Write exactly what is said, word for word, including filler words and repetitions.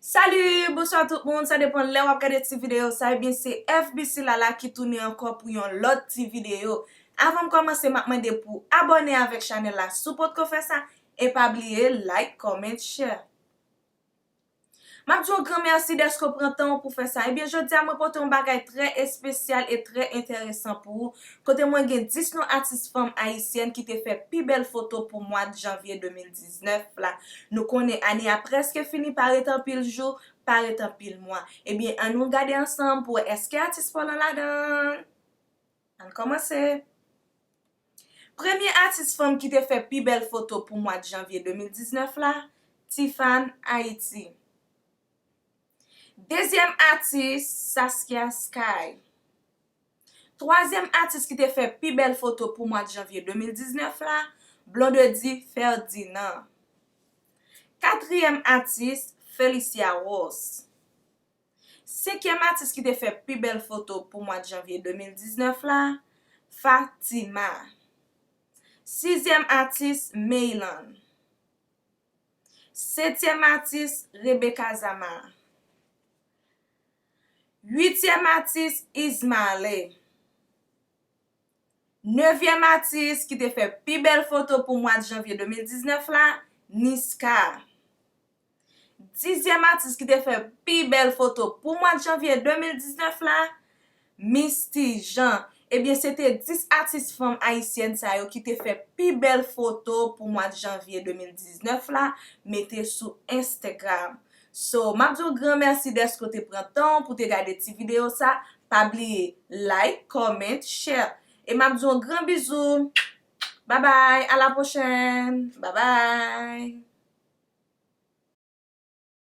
Salut, bonswa tout moun, sa depann lè w ap gade ti videyo sa, ebyen se F B C Lala ki tounen ankò pou yon lòt ti videyo. Avan m kòmanse, m ap mande pou abòne avèk chanèl la si w potko fè sa, e pa bliye like, comment, share. M ap di w yon gran mèsi dèske w pran tan w pou fè sa. Ebyen, jodi a mwen pote yon bagay trè espesyal e trè enteresan pou ou, kote mwen gen dis non atis fanm ayisyèn ki te fè pi bèl foto pou mwa janvye de mil diznèf la. Nou konnen ane a prèske fini, pa ret anpil jou, pa ret anpil mwa. Ebyen, ann nou gade ansanm pou wè èske atis pa w lan ladan. Ann kòmanse. Premye atis fanm ki te fè pi bèl foto pou mwa janvye de mil diznèf la, Tifan Haiti. Dezyèm atis, Saskia Sky. Twazyèm atis ki te fè pi bèl foto pou mwa janvye de mil diznèf la, Blondedy Ferdinand. Katriyèm atis, Felicia Ross. Senkyèm atis ki te fè pi bèl foto pou mwa janvye de mil diznèf la, Fatima. Sizyèm atis, Meylan. Setyèm atis, Rebecca Zama. Uityèm atis, Ismaël. Nevyèm atis ki te fè pi bèl foto pou mwa janvye de mil diznèf la, Niska. Dizyèm atis ki te fè pi bèl foto pou mwa janvye de mil diznèf la, Misty Jean. Ebyen, se te dis atis fanm ayisyèn sa yo ki te fè pi bèl foto pou mwa janvye de mil diznèf la, mete sou Instagram. So, m ap di w gran mèsi dèske w te pran tan w pou te gade ti videyo sa. Pa bliye like, comment, share. E m ap di w yon gran bizou. Babay, a la pwochèn. Babay.